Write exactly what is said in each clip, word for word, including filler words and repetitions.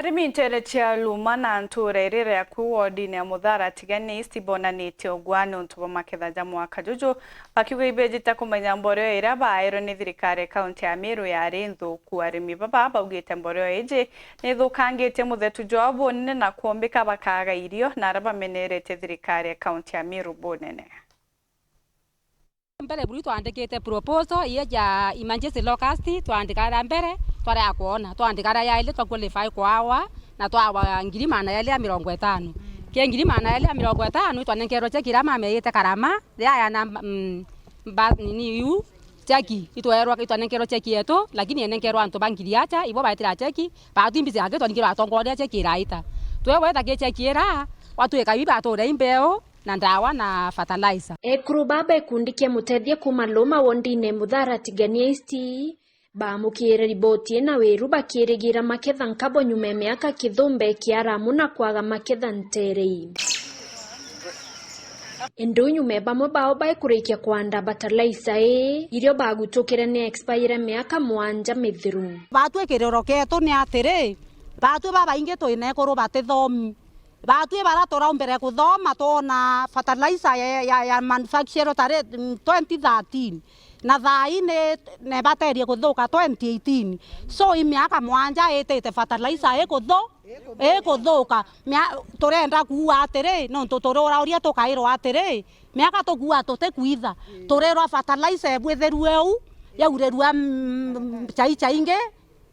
Arimi nteere cia Luma na ntuura irira yaku wodine ya Muthara Tigania East bonanitie ugwa niuntu bwa maketha ja mwaka juju, bakiuga ibejite kumenya mboreo iria baerwe ni thirikari ya kaunti ya Meru yari nthuku. Arimi baba baugite mboreo iji nithukangitie muthetu jwao bunene na kwombika bakaaga irio, na aria bamenerete thirikari ya kaunti ya Meru bunene. Mbere buru twandikite proposal iye ja emergency locust, twandika aria mbere, twaria kwona, twandika aria yaili twa qualify kwawa, na twawa ngiri magana yaili ya mirongo itano. Ki ngiri magana yaili ya mirongo itano, itwanenkerwe cheki iria mama eyite Karama, riria ya namba, mm, mba-, nini iu, cheki, itwerwa, itwanenkerwe cheki yetu, lakini enenkerwe antu ba ngiri acha, ibo baetira cheki, batwimbize angi twaningirwa atongoria cheki iraita. Twegweta ki cheki ira, gwatuika ibi baturia imbeu, na ndawa na fertilizer. Ekuru baa ba gikundi kia Mutethia kuuma Luma wondine Muthara Tigania East, baamukire riboti ii na wiru bakirigira maketha nkabo nyuma ya miaka kithumba ikiaramu na kwaga maketha nteere ii. Indi nyuma ya bamwe bao baikurikia kwanda fertilizer ii, irio bagutukire ni expire miaka mwanja mithiru. Batwi kiroro kietu ni atiri, batwi babaingi twina ekuru batithomi. Batwi bara turaumbire kuthoma, twona fertilizer ya, ya, ya manufacture tari, mm, twenty thirteen. Na thaa ii ni, nebaterie kuthuka twenty eighteen. So, i miaka mwanja itite fertilizer ikuthu-, ikuthuka. Mia-, turenda kuuga atiri, nontu tururauria tukairwa atiri, miaka tukuuga tutikwitha. Turirwa fertilizer ebwitheru eu, yaurirua, mm, chai chaingi,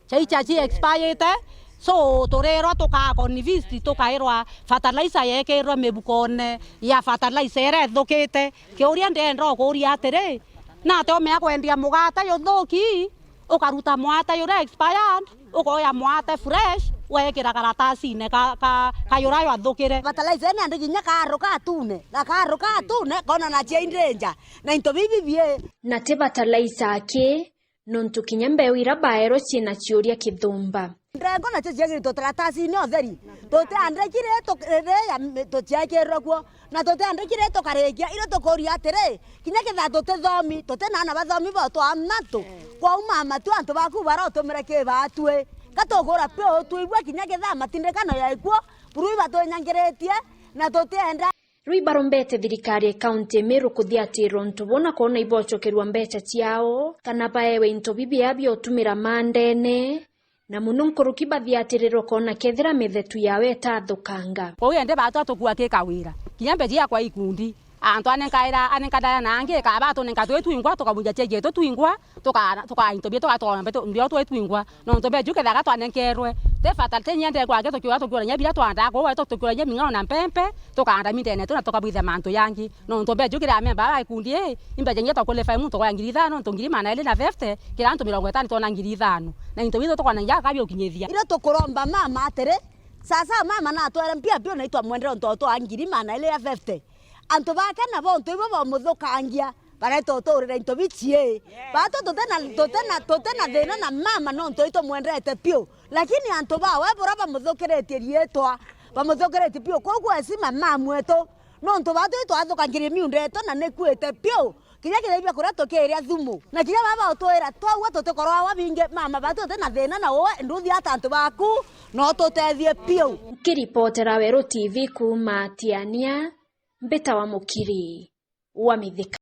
chai cha chi expirete, so turirwa tukaa convinced, tukairwa fertilizer yekirwe mibukone ya fertilizer iria ithukite. Kiuria ndienda ukuria atiri, nate umea kwendia mugate juthuki, ukaruta mwate juria expired, ukoya mwate fresh, wekira karatasine ka, ka, ka juria jwathukire? Fertilizer ni andi kinya karu ka tune, na karu ka tune kona na cia indinja, na into bibi bii. Na ti fertilizer aki, nontu kinya mbeu iria baerwe ciina ciuria kithumba. Ndengo nacio ciagiritwe taratasine utheri. Tutiandikire tu-, riria mi-, tuciekirwe kuo, na tutiandikire tukarikia. Irio tukuria atiri, kinya ketha tutithomi, tutina aana bathomi bo twa matu. Kwou mama tu antu baku barotumire ki batwi? Ka tugura piu twigua kinya ketha matindikano yaikuo, buru ibatunyangiritie, na tutienda. Riu ibarombete thirikari ya kaunti ya Meru kuthiatira untu buu na kwona ibocokerua mbecha ciao, kana baewe into bibia bia utumira maandene, na mono nkuruki bathiatirirwe kwona kethira mithetu yao itathukanga. Kwou indi batwi atukua ki kawira, kinya mbecha ya kwa ikundi, antu anenkaira, anenka ndaya na angi, kaba atunenka twi twingwa, tukabunja cheki yetu twingwa, tuka-, tukaa into bietu, tukaona mbetu, mbio twi twingwa. Nontu mbecha iu kethaga twanenkerwe, ti bata, ti inya ndegwa aki tukiuga, tukiuragia biria twandaa kuuga, tu-, tukiuragia ming'ao na mpempe, tukaanda mindene yetu na tukabwithia mantu jangi. Nontu mbecha iu kiri amemba ba gikundi ii, imbecha inya twa qualify muntu kwa ngiri ithano, nontu ngiri magana iri na fifty, kiri antu mirongo itano twona ngiri ithano. Na into bitu tukonagia akabi ukinyithia. Irio tukuromba mama atiri, sasa mama natwere mpia biu na itwamwendera untu twa ngiri magana iri ya fifty. Antu bake nabo untu ibo bamuthukangia. Bareta uturira into bichii. Batwi tutina, tutina, tutina thina na mama nontu itumwendete piu. Lakini antu bawe bura bamuthukiritie riitwa, bamuthukiritie piu. Koguo heshima mama wetu, nontu batwi twathukangirie miunda yetu na nikuite piu. Kinya kinya ibia kuria tukiria thumu. Na kinya baba utwira, twaua tutikorwa awa bingi, mama batwi tutina thina na uwe, nduthi ata antu baku, no tutethie piu. Nkiripotera Weru T V kuuma Tiania, mbita wa Mukiri wa Mithika.